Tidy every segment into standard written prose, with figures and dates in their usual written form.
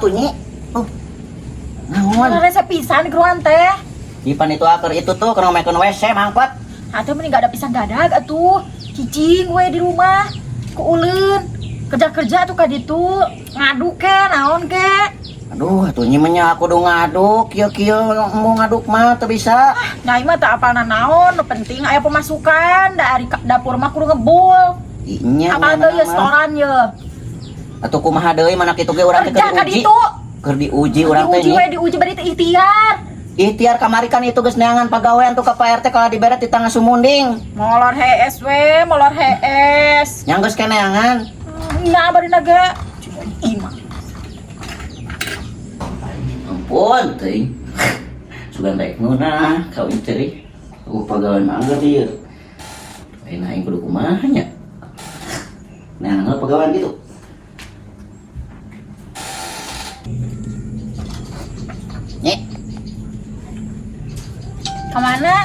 atuh nyi. Oh. Naon? Rese pisan geruan teh. Ipan itu aker itu tuh keur ngomekeun WC mangpat. Atuh mending gak ada pisan dadag atuh. Cicing we di rumah. Kuuleun. Kerja-kerja tuh ka ditu. Ngaduk ke naon ke. Aduh, atuh nyi mah aku kudu ngaduk, kieu-kieu mau ngaduk mah teu bisa. Nyai mah teu apalna naon, nu penting aya pemasukan dari dapur mah kudu ngebul. Inya Apal teu ye setoran ye. Atuh kumaha deui mana kitu ge urang teh Kerja keur ka diuji. ditu. Keur diuji urang teh Diuji nyi. we diuji bari teh ikhtiar. Ikhtiar kamari kan itu geus neangan pagawean tuh ka Pak RT kalau dibere di tangga sumunding. Molor hees we, molor hees. Yang geus keneangan. Nya bari naga. Cuma imah. Ampun teuing. Sugan rek ngeunah kawin teuing. Pagawean mah anggar ieu. Ayeuna aing kudu kumaha nya. Neangan pagawean gitu. Nyi. Kemana?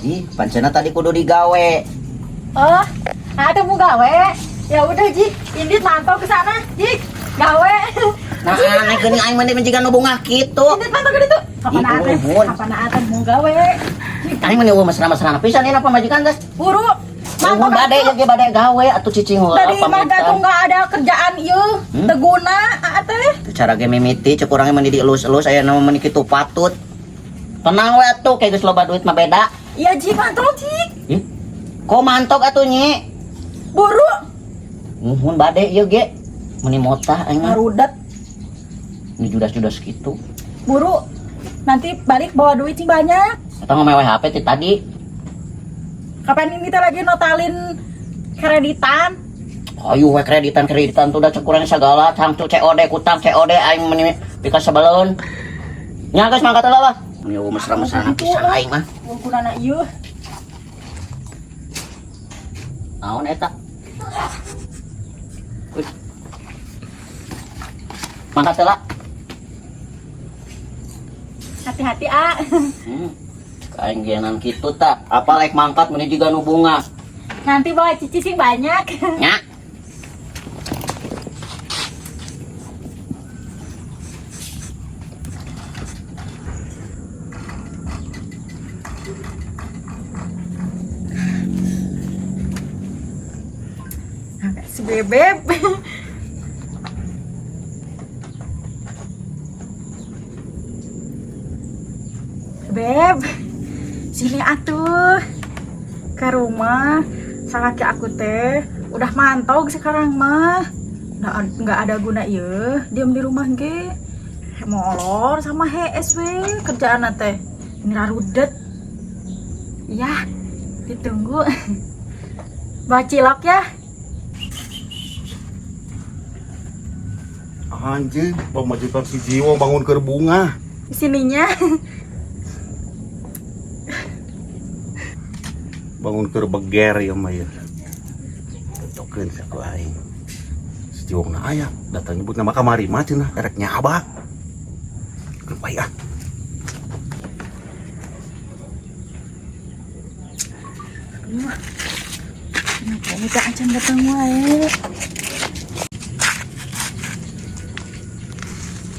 Ih, pancena tadi kudu digawe. Oh, ada mau gawe. Ya udah, Jik, Indit mantau ke sana, Jik. Gawe. Nah, aneh geuning aing mah jiga nu bungah kitu. Indit mantau ke ditu. Kapan Ih, ate? nuhun. Kapan ate mau gawe? Aing mah eueuh mesra-mesra pisan ieu pamajikan teh. Buru. Mantap Mantau bade ke ieu ge bade gawe atuh cicing heula Tadi mah tuh nggak ada kerjaan ieu, Hmm? teu guna ate. Cara ge mimiti cek urang mah dielus-elus aya nama meni kitu patut. Tenang we atuh kayak geus loba duit mah beda. Iya, Jik, mantau, Jik. Ih. Kok mantok atuh nyi? Buru. Nuhun bade ieu ge. Meni motah aing mah. Ngarudet. Ini judas-judas kitu. Buru. Nanti balik bawa duit sing banyak. Eta ngomewe HP ti tadi. Kapan ini kita lagi notalin kreditan? Ayo we kreditan-kreditan tuh udah cek urang sagala cangcu COD kutang COD aing meni pika sebeleun. Nya geus mangkat heula lah. Meni eueuh mesra-mesra pisan aing mah. Wah, gunana ieu. Naon eta? Wih. Mangkat heula. Hati-hati, A. Aing genan kitu ta. Apa lek mangkat meni jiga nu bunga. Nanti bawa cici sing banyak. Nya. Si Bebeb. Beb, sini atuh ke rumah. Salaki aku teh udah mantau sekarang mah. Nggak ada guna ya, diam di rumah ge. Molor sama hees we kerjaan teh. Ini rarudet. Ya, ditunggu. Bawa cilok ya. Anjing, pamajikan si Jiwo bangun keur bunga. Sininya. Bangun keur beger ya mah ya. Tokeun saku aing. Si Jiwo na aya, datang nyebut nama kamari mah cenah erek nyabak. Keun bae ah. Kenapa ini teh acan datang wae?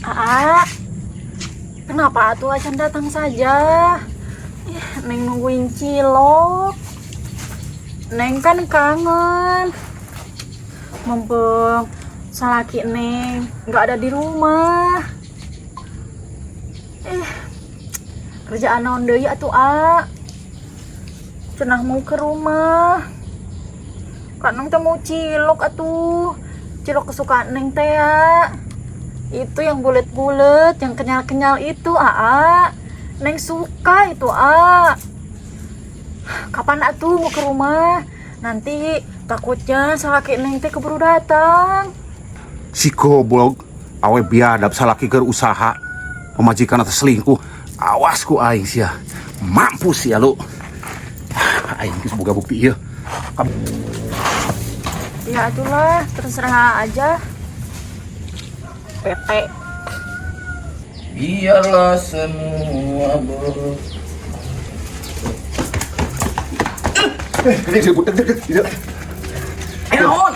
Aa, kenapa atuh acan datang saja? Ih, Neng nungguin cilok. Neng kan kangen. Mumpung salaki Neng nggak ada di rumah. Kerjaan naon deui atuh, A? Cenah mau ke rumah. Kak Neng teh mau cilok atuh. Cilok kesukaan Neng teh ya. Itu yang bulet-bulet, yang kenyal-kenyal itu, Aa. Neng suka itu, A. Kapan atuh mau ke rumah? Nanti takutnya salaki Neng teh keburu datang. Si goblok awe biadab salaki keur usaha. Pamajikan atas selingkuh. Awas ku aing sia. Mampus sia lu. Aing geus boga bukti ieu. Ya itulah, terserah aja. PT. Biarlah semua ber... Gede, gede, gede, gede. Ayo naon?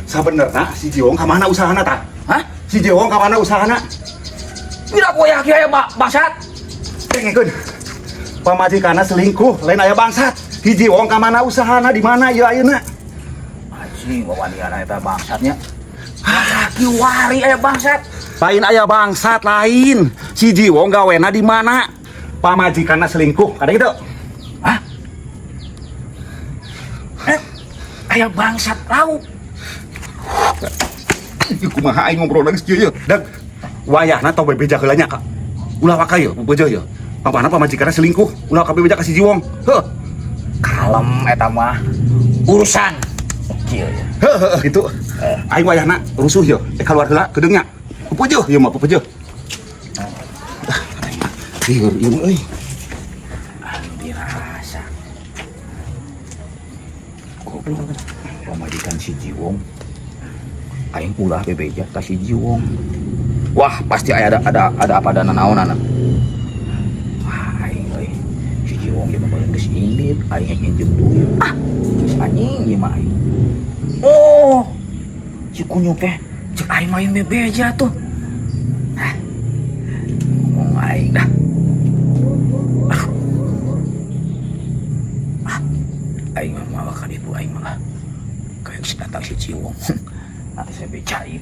Sabenerna si Jiwong ka mana usahana tah? Hah? Si Jiwong ka mana usahana? Tidak ku yakin aya bangsat. Dengekeun. Pamajikanna selingkuh, lain aya bangsat. Hiji wong ka mana usahana di mana ieu ayeuna? Anjing wawanian eta bangsatnya. Laki wari aya bangsat. Lain aya bangsat lain. Si Jiwong gawena di mana? Pamajikanna selingkuh, kada gitu. Hah? Eh, aya bangsat lauk. Ih, kumaha aing ngobrol lagi kieu ye. Dag wayahna tong bebeja heula nya ka. Ulah waka ye, bebeja ye. Papana pamajikanna selingkuh, ulah ka bebeja ka si Jiwong. Heuh. Kalem eta mah urusan. Kieu ya. Heuh heuh gitu. Aing wayahna rusuh ye, keluar heula kedeung nya. Pepeujeuh ieu mah pepeujeuh. Ah, lieur ieu mah euy. Anu dirasa. Goblok. Pamajikan si Jiwong. Aing ulah bebeja ka si Jiwong. Wah, pasti aya ada apa dana naonana. Wah, aing euy. Si Jiwong ieu mah bae geus indit, aing rek nginjem duit. Ah, geus anjing ieu mah aing. Oh, si kunyuk teh cek aing mah bebeja tuh. Hah. Ngomong aing dah. Ah. Ah. Aing mah mawa ka ditu aing mah. Kayak geus datang si Jiwong. Nanti saya bejain.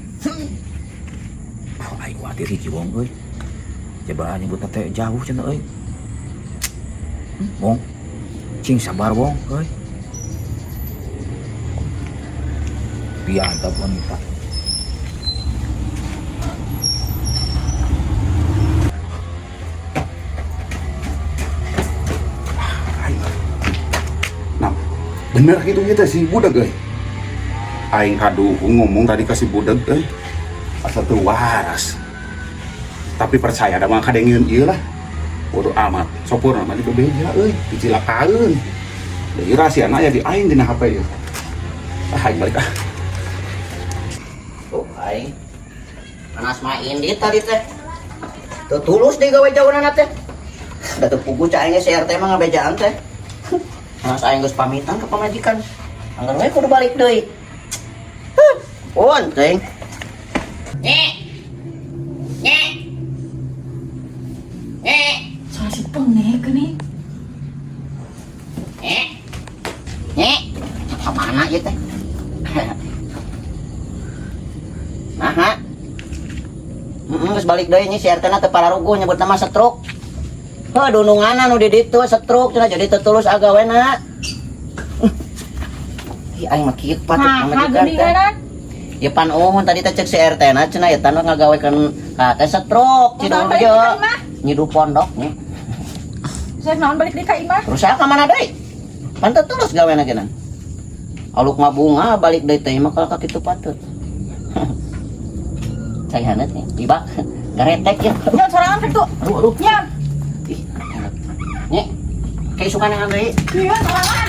Oh, aing khawatir si Jiwong euy. Coba nyebut teh jauh cenah euy. Wong. Cing sabar wong euy. Biadab wanita. Nah, bener gitu gitu si budak euy. Aing kaduhung ngomong tadi ka si budak euy. Asa teu waras. Tapi percaya da mah kadengeun ieu lah. Bodoh amat. Sopir mah dibebeja euy, dicilakaeun. Da ieu rahasiana aya di aing dina HP ieu. Ah, aing balik ah. Tuh aing. Panas mah indit tadi teh. Tuh tulus deh gawe jauhna teh. Da teu puguh cai aing si RT mah ngabejaan teh. Panas aing geus pamitan ke pamajikan. Anggar we kudu balik deui. Huh, pun teuing. Nye. Nye. Nye. Soal si pengek nih. Nye. Nye. Kamana ieu teh? Nah, ha. Heeh, geus balik deui nya si RT na teu pararuguh nyebut nama stroke. Heuh, dununganna nu di ditu stroke cenah jadi teu tulus agawena. Ih, aing mah kieu patut Nah, pamajikan teh. geuninganan. Ya pan uhun tadi teh cek si RT na cenah eta nu ngagawekeun ka teh stroke Naon balik Cidorejo. deui ka imah? Nyidu pondok nya. Saya naon balik deui ka imah? Terus saya ka mana deui? Pan teu tulus gawena geuna. Aluk mah bunga balik deui teh mah kalau ka kitu patut. Cai haneut nya, ibak. Garetek ya. Nyan sorangan kitu. Aduh, aduh. Nyan. Ih, haneut. Nye, kayak suka nengan deui. Iya, sorangan.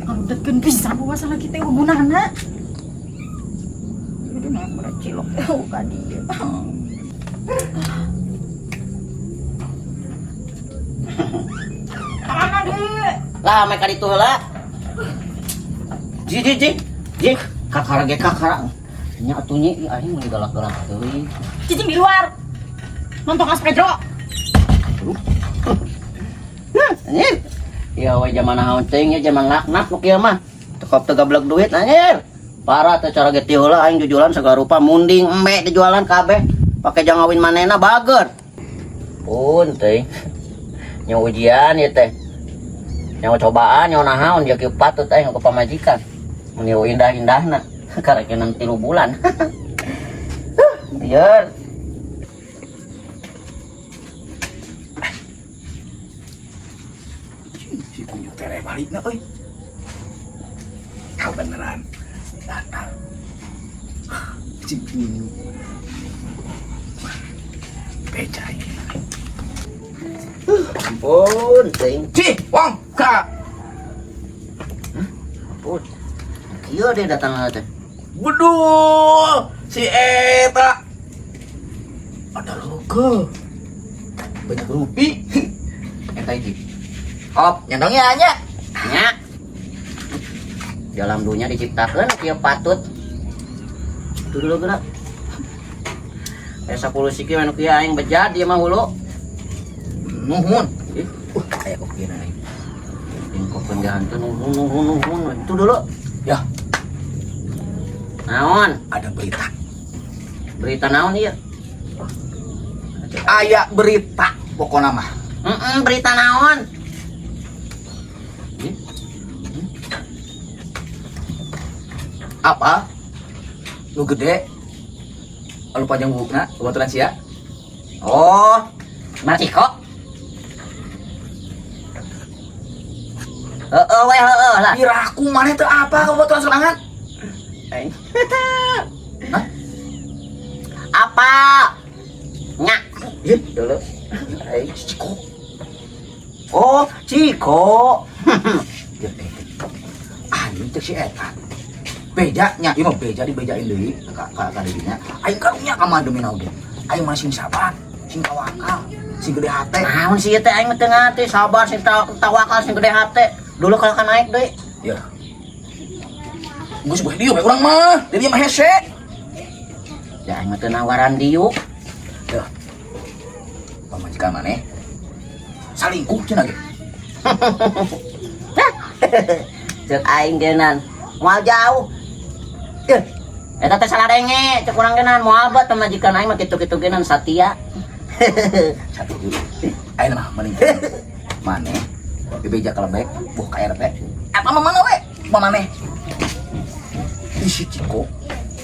Ngarudetkeun pisan masalah kita gunana. Udah nang bara cilok ka dieu. Mana deui? Lah, make ka ditu heula. Ji ji ji. Ji, kakara ge kakara. Nya atuh nya ieu aing meuni galak-galak teuing. Cicing di luar. Nonton Mas Pedro. Anjir. Ya we zaman naon teuing nya zaman laknat nu kieu mah. Tekop teu gablek duit anjir. Parah teh cara ge teu heula aing jujulan segala rupa munding embe dijualan kabeh. Pake jangawin manehna bager. Pun teuing. Nya ujian ieu teh. Nya cobaan nya naon dia kieu patut aing ke pamajikan. Mun indah-indahna karek 3 bulan. Biar. Si kunyuk teh balikna euy. Kau beneran datang. Si kunyuk. Beca ini. Ampun, teuing. Ci, wong, ka. Ampun. Kieu deh datang teh. Bedul, si eta. Ada logo. Banyak rupi. Eta iki. Op, nyandongnya nya. Nya. Di alam dunia diciptakeun kieu patut. Itu dulu geura. Aya 10 siki mah nu kieu aing bejad ieu mah hulu. Nuhun. Ih, Aya kopina aing. Yang kopen hantu nuhun nuhun nuhun. Itu dulu. Ya, Naon? ada berita. Berita naon ieu? Aya berita pokokna mah. Heeh, berita naon? Ih, Apa? Nu gede. Anu panjang buukna, babaturan sia. Oh, Marciko. Heeh we heeh lah. Piraku maneh teu apa ka babaturan sorangan? Aing. Hah? Apa? Nya. Ih, Dulu. Aing. si Ciko. Oh, Ciko. Ya, anjing cek si eta. Beja nya, ieu mah beja dibejain deui ka dirinya. Aing karunya ka mah demi naon ge. Aing mah sing sabar, sing tawakal, sing gede hate. Naon sih ieu teh aing mah teu ngarti, sabar sing tawakal sing gede hate. Dulu kalau kan naik deui. Ya. Geus bae dieu we urang mah, di dieu mah hese. Ya aing mah teu nawaran diuk. Ya. Pamajikan maneh salingkuh cenah ge. Cek aing geunan. Moal jauh. Eh, eta teh salah denge, cek urang geunan moal bet pamajikan aing mah kitu-kitu geunan satia. Satu dulu. Aing mah mending maneh bebeja kalebek buh ka RT. Eta mah mana we? Mah maneh. Ih, si Ciko.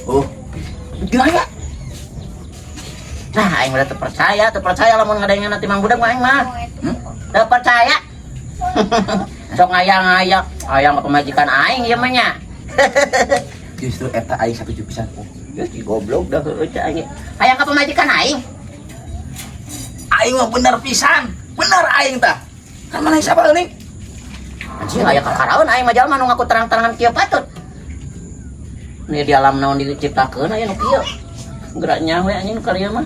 Oh. Gila ya? Nah, aing udah terpercaya, terpercaya lamun ngadengeun nanti Mang Budak mah aing mah. Hmm? Terpercaya. Sok ngayang-ngayang, hayang ka pamajikan aing ieu mah nya. Justru eta aing satuju pisan. Oh. Geus di goblok dah heueuh cek aing. Hayang ka pamajikan aing. Aing mah bener pisan. Bener aing tah. Kan maneh siapa geuning? Anjing aya kakaraeun aing mah jalma nu ngaku terang-terangan kieu patut. Nih di alam naon diciptakeun aya nu kieu. Gerak nyaho anjing nu kalieu mah.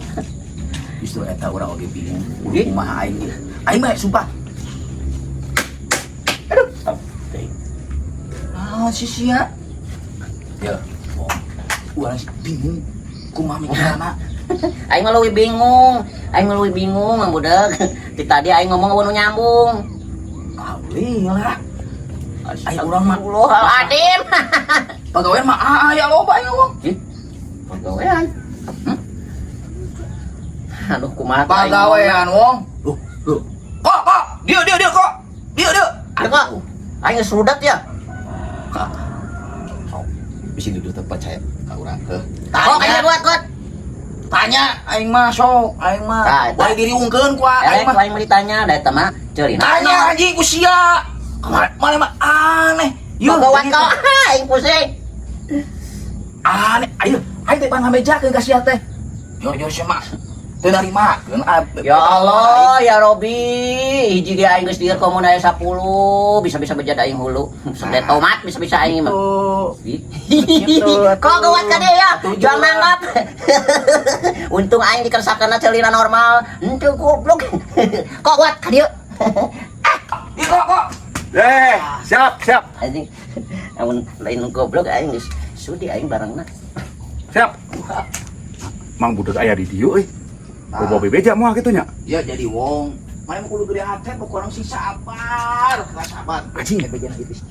Justru eta urang oge bingung. Ih. Kumaha aing ieu. Aing mah sumpah. Aduh. Naon sih sia? Ya, oh. Urang bingung kumaha mikirna. Aing mah leuwih bingung. Aing mah leuwih bingung Mang Budak. Ti tadi aing ngomong eueuh nu nyambung. Alhamdulillah. Aing urang mah Astagfirullahaladzim. Pagawean mah aya loba aing ngomong. Ih, pagawean. Aduh kumaha teh aing ngomongna. Pagawean wong. Duh, duh. Kok, kok, dia dia dia kok. Dia dia. Aduh kok. Aing geus rudat ya. Kak. Oh, bisa duduk terpercaya ka urang heuh. Kok aing buat kuat. Tanya aing mah sok, aing mah. Tah, eta. Wae diriungkeun ku aing Erek mah. aing mah ditanya da eta mah ceulina. Tanya anjing ku sia. Kemana mana mah aneh. Yeuh, Pagawean gitu. kok aing pusing. Aneh, ayo, aing teh pan ngabejakeun ka sia teh. Jor jor sia mah. Teu narimakeun. Ya Allah, ya Robi, hiji ge aing geus lieur komun aya 10, bisa-bisa bejad aing hulu. Sede tomat bisa-bisa aing mah. Gitu. Kok gawat ka dia ya? Tujuh Jual lah. nanggap. Untung aing dikersakeun celina normal. Henteu goblok. Kok gawat ka dieu? Ih, kok kok. Eh, siap, siap, Anjing. Amun lain goblok aing geus sudi aing barengna. Siap. Mang Budak aya di dieu euy. Bobo bebeja moal kitu nya. Ya jadi wong. Mana mah kudu gede hate pokokna sing sabar, enggak sabar. Anjing. Bejana itu sih.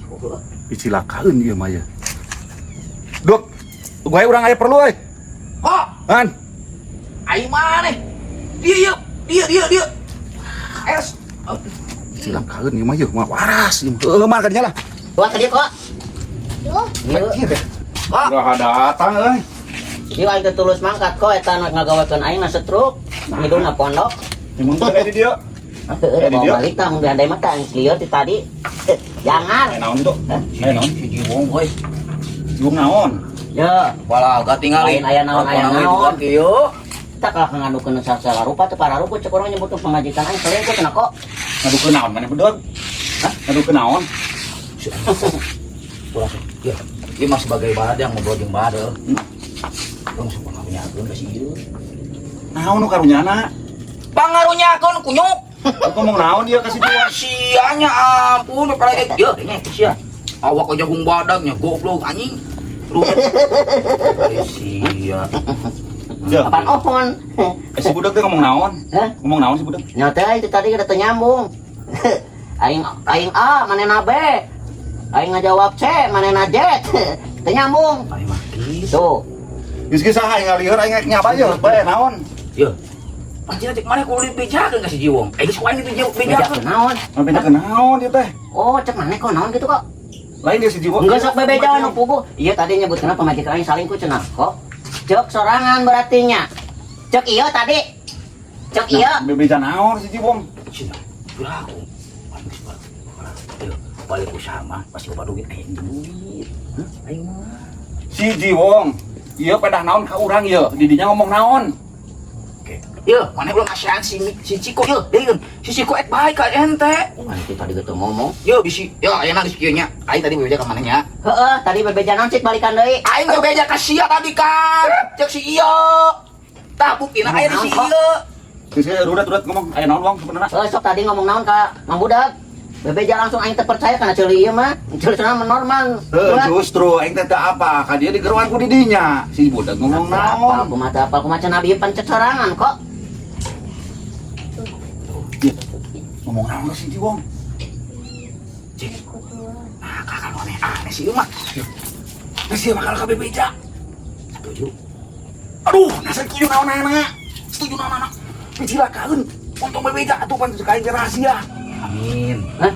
Dicilakaeun ieu mah ya. Duk, gue urang aya perlu euy. Kok An, aing maneh? Dia dia dia dia dia. Es. Dicilakaeun ieu mah yeuh mah waras ieu mah. Heueuh mah ka dinya lah. Gawat ka dieu kok. Ieu. Ieu teh. Kok. Udah datang euy. Ieu aing teh tulus mangkat kok eta nu ngagawekeun aing na setruk. Ngidulna pondok. Mun teh di dieu. Heeh, Di bawa dieu. balik tah mun diandai mah tah geus lieur ti tadi. Jangan. Eh naon tuh? Eh naon? Hiji wong euy. Yung naon? Ya, Wala gak tingali. Lain aya naon, aya naon. Kieu. Kita kalah ngadukeun salah rupa teh pararupa cek urang nyebutkeun pamajikan aing selingkuh cenah kok. Ngadukeun naon maneh bedog? Hah? Ngadukeun naon? Ulah. Ya, ieu mah sebagai balad yang ngobrol jeung badel. Urang sok pangarunyakeun ka si ieu. Naon nu karunyana? Pangarunyakeun kunyuk. Lu ngomong naon ieu ka si Jiwa? Sianya ampun, apalagi ieu denge sia. Awak aja hung badagnya goblok anjing. Lu. Eh, sia. Ya. Apaan ohon? Eh, si budak teh ngomong naon? Hah? Ngomong naon si budak? Nyata itu tadi udah nyambung. Aing aing A, manehna B. Aing ngajawab C, manehna Z. Teu nyambung. Aing mah kieu. Tuh. Geus geus saha aing ngalieur aing rek nyaba ye, bae naon? Yo. Pancen cek maneh kudu dibejakeun ka si Jiwong. Eh, geus ku aing Beda dibejakeun. naon? Bebeja ke naon dia teh? Oh, cek maneh kok naon gitu kok? Lain dia si Jiwong. Enggak sok bebeja nu puguh. Iya tadi nyebut kenapa pamajikan aing salingkuh cenah kok. Cek sorangan berarti nya. Cek iya tadi. Cek iya. Bebeja naon si Jiwong? Cina, piraku. Aing geus balik. Yo, balik usaha mah pasti loba duit aing duit. Hah? Aing mah. Si Jiwong. Ieu pedah naon ka urang ieu? Didinya ngomong naon? Oke. Yo, maneh ulah ngasihan si si Ciko yo, deun. Si Ciko ek baik ka ente. Aing teh tadi gitu ngomong. Yo bisi, yo ayeuna geus kieu nya. Aing tadi bebeja ka maneh nya. Heeh, tadi bebeja naon cik balikan deui. Aing bebeja ka sia tadi kan. Cek si iyo. Tah buktina aya di si ieu. Geus geus rudat-rudat ngomong aya naon wong sebenarnya? Eh, sok tadi ngomong naon ka Mang Budak? Bebeja langsung aing teu percaya karena ceuli ieu mah. Ceuli mah normal. Heuh, justru aing teh teu apa, ka dia digeruan ku didinya. Si budak ngomong Apa naon? kumaha teu apal kumaha cenah ieu pan cek sorangan kok. Ieu, ngomong naon si Jiwong? Cek. Nah, kakak aneh aneh sih ieu mah. Geus ieu bakal ka bebeja. Setuju. Aduh, nah setuju naon anak. Setuju naon anak. Dicilakaeun. Untung bebeja atuh pan cek aing teh rahasia. Amin. Hah?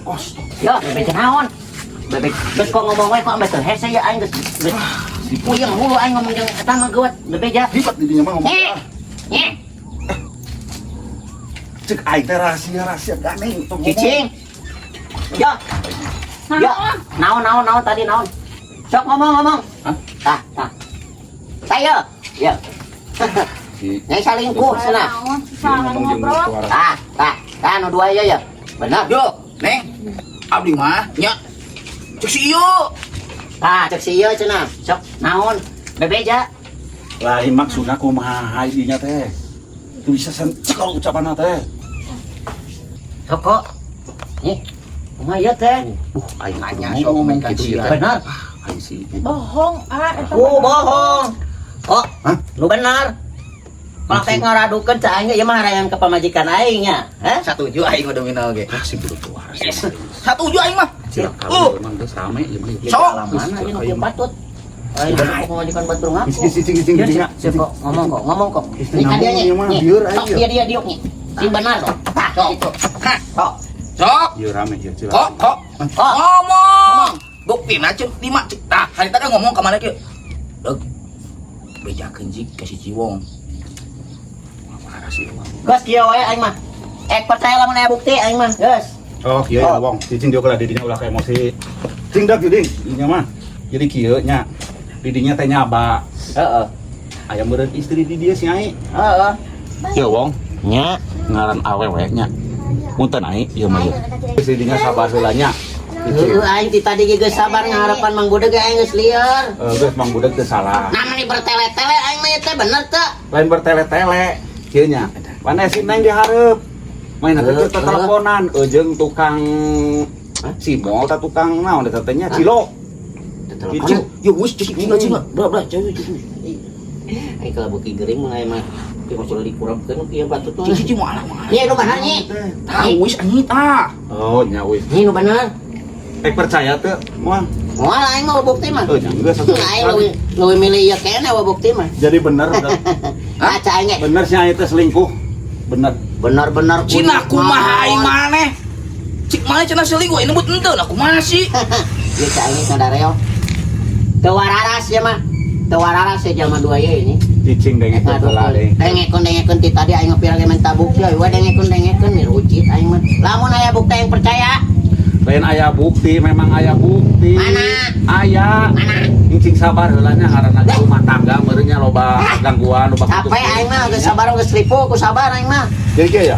Kos. Ya, bebeja naon? Bebe geus kok ngomong wae kok ambe teu hese ya aing geus geus puyeng hulu aing ngomong jeung eta mah geuwat bebeja. Hebat didinya mah ngomong. Nye. Nye. Cek aing teh rahasia-rahasia gandeng tong ngomong. Cicing. Ya. Ya, naon naon naon tadi naon? Sok ngomong ngomong. Hah? Tah, tah. Saya. Ya. Si Nyai salingkuh cenah. Naon si susah ngomong jeung ngobrol. suara. Tah, tah, tah nu dua ieu ya. Bener. Yo, Neng. Abdi mah nya. Cek si ieu. Tah, cek si ieu cenah. Sok naon? Bebeja. Lain maksudna kumaha dinya teh. Teu bisa cekel ucapanna teh. Sok kok. Nih. Kumaha ieu teh? Aing Nanya kudu sok ngomong ka gitu sia. ya teh. Bener. Aing si Bohong, ah eta Oh, bohong. Oh, Hah? nu benar. Kalau teh ngaradukeun cak aing ieu mah harayan ke pamajikan aing nya. Hah? Satuju aing udah minal ge. Ah, si budak tuh waras. Satuju aing mah. Cilaka emang geus rame ieu mah. Sok. Mana ieu nu kieu patut. Aing bener pamajikan batur ngaku. Cicing cicing cicing Iya, dinya. sip, kok ngomong kok, ngomong kok. Istri Nih kan dia ngomong, nih. ieu mah, Nih, bieur aing Sok ieu. dia dia diuk nih. Sing benar. Tah, Sok. gitu. Hah. Sok. Sok. Ieu rame ieu cilaka. Kok kok Kok. ngomong. Buktina cek lima cek tah harita kan ngomong ka mana kieu. Deug. Bejakeun jik ka si Ciwong. Waras ieu mah. Geus kieu wae aing mah. Ek percaya lamun aya bukti aing mah. Geus. Oh, kieu ya wong. Cicing dia lah didinya ulah ka emosi. Cing dak diding, didinya mah. Jadi kieu nya. Didinya teh nyaba. Heeh. Aya meureun istri di dieu si ai. Heeh. Kieu wong, Nya. ngaran awewe nya. Punten ai ieu mah ieu. Istri dinya sabar heula nya. Heeh, aing ti tadi ge geus sabar ngaharapan Mang Budeg aing geus lieur. Eh, geus Mang Budeg teu salah. Nah, meni bertele-tele aing mah ieu teh bener teu? Lain bertele-tele kieu nya. Mana si Neng dihareup. Main teh Heeh. teu teleponan eujeung tukang cimol ta tukang naon eta teh nya cilok. Teleponan. Yo wis cek cina cina. Bra bra cek cek. Aing kalau beuki gering mulai mah kieu mah sudah dikurapkeun kieu patut mah. Cik cik moal moal. Nyi nu bener nyi. Tah wis anjing tah. Oh, nya wis. Nyi nu bener. Eh percaya teu moal. Moal aing mah bukti mah. Oh, nya geus satu. Aing leuwih leuwih milih ieu keneh wa bukti mah. Jadi bener udah. Ah, cak aing ge. Bener sih aing teh selingkuh. Bener. Bener-bener Cina kudu kumaha aing naon. maneh. Cik maneh cenah selingkuh ini but henteu nah kumaha sih? Ieu cak aing sadareo. Teu wararas ya mah. Teu wararas ya jalma dua ieu ini. Cicing dengekeun heula deh. Dengekeun dengekeun ti tadi aing ngepira ge minta bukti we dengekeun dengekeun mirujit aing mah. Lamun aya bukti aing percaya. Lain aya bukti, memang aya bukti. Mana? Aya. Mana? Cicing sabar heula nya ngaranna ge rumah tangga meureun nya loba gangguan, loba Capek aing mah geus sabar geus ripu ku sabar aing mah. Jadi kieu ya.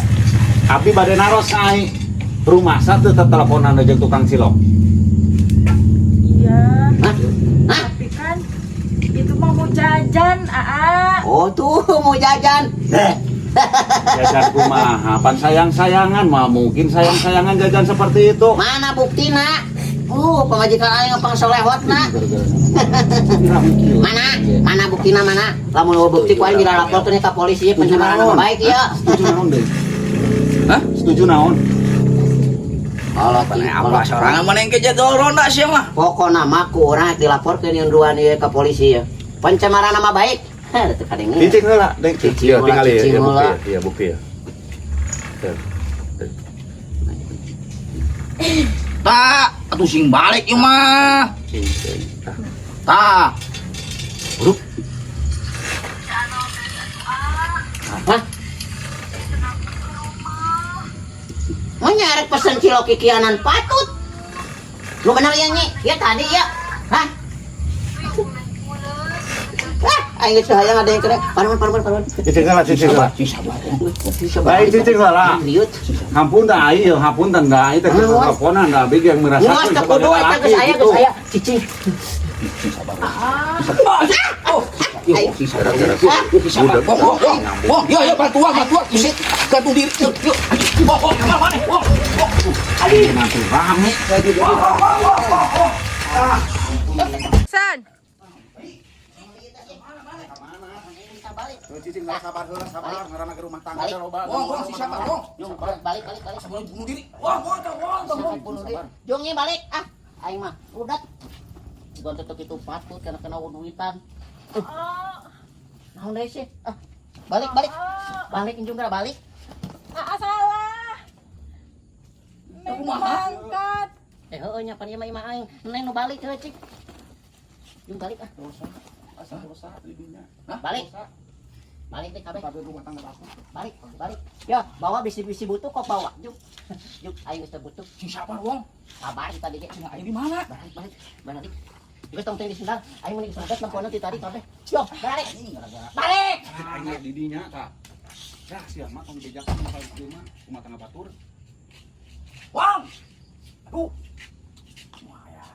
Abi bade naros ka aing. Rumah satu teteleponan jeung tukang cilok. Iya. Hah? Hah? Tapi kan itu mah mau jajan, Aa. Oh tuh mau jajan. Jajan kumaha? Pan sayang-sayangan mah mungkin sayang-sayangan jajan seperti itu. Mana buktina? Pamajikan aing pang solehotna. Mana? Mana buktina mana? Lamun eueuh bukti ku aing dilaporkeun ka polisi pencemaran nama baik ieu. Setuju naon deui? Hah? Setuju naon? Kalau Apa sorangan mana yang kejadol ronda sih mah? Pokona mah ku urang dilaporkeun yang duaan ieu ka polisi ya. Pencemaran nama baik. Heh, teu kadengeun. Cicing heula, deng. Cicing Iya, heula, tinggal ya, cicing ya bukti heula. ya, iya bukti ya. Tak, atuh sing balik ieu mah. Tah. Hah? Mau nyarek pesen cilok kikianan patut. Lu bener ya Nyi? Ya tadi ya. Hah? Hah, aing geus hayang ada yang kena. Parman parman parman. Cicing heula, cicing heula. Sing sabar. Baik cicing heula. Liut. Hampun da aing, hapunten da aing teh teleponan da abdi yang Nguas merasakeun teu kudu eta geus aya geus aya. Cicing. Sing sabar. Oh, sing sabar. Sing sabar. Wong, wong, wong. Wong, yo yo bantuan, bantuan. Isi gantung diri. Yuk, yuk. Wong, wong, kamar mana? Wong, wong. Nanti rame kayak gitu. San. Cicing heula sabar heula sabar ngaranna ke rumah tangga da loba. Wong, wong, sing sabar, wong. Balik balik balik. Sebelum bunuh diri. Wong, wong, wong, wong. Bunuh diri. Jung nya balik ah. Aing mah udah. Gua tetep itu patut karena kena duitan. Naon deui sih? Ah, balik balik. Balik injung geura balik. Ah, salah. Neng mangkat. Eh heueuh nya pan ieu mah imah aing. Neng nu balik heueuh cik. Jung balik ah. Dosa. Asa dosa lidinya. Balik. Balik deh kabeh. Tapi rumah tangga aku. Balik, balik. Ya, bawa bisi-bisi butuh kok bawa. Jung. Jung, aing geus teu butuh. Sing sabar, wong. Sabar tadi ge. Sing aing di mana? Balik, balik. Balik. Geus tong teh di sendal. Aing mending sendal lemponan ti tadi kabeh. Yo, balik. Balik. Aing liat didinya tah. Ya sia mah tong dibejakan masalah ieu mah rumah tangga batur. Wong. Aduh. Wah ya.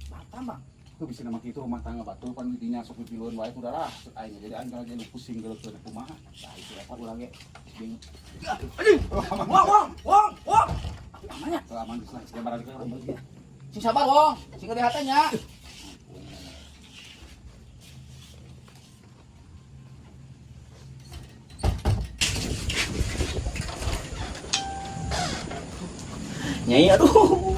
Batam, Bang. Tuh bisa nama kitu rumah tangga batur pan didinya sok pipiluan wae kuda lah. Aing jadi aing kalau jadi pusing geuleuh kumaha. Tah itu apa ulah ge. Bingung. Anjing. Wong, wong, wong, wong. Namanya. Aman geus lah, sia barang ke. Sing sabar, wong. Sing gede hatenya. Nyai aduh.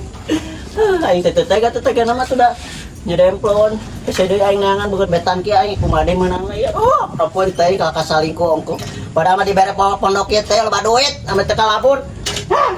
Aing teh teu tega teu tega nama tuh da nyedemplon. Hese deui aing neangan beungeut betan kieu aing kumaha deui meunang ieu. Oh, ampun teh kakak salingkuh ongko. Padahal mah dibere pondok ieu teh loba duit ame teu kalabur. Hah.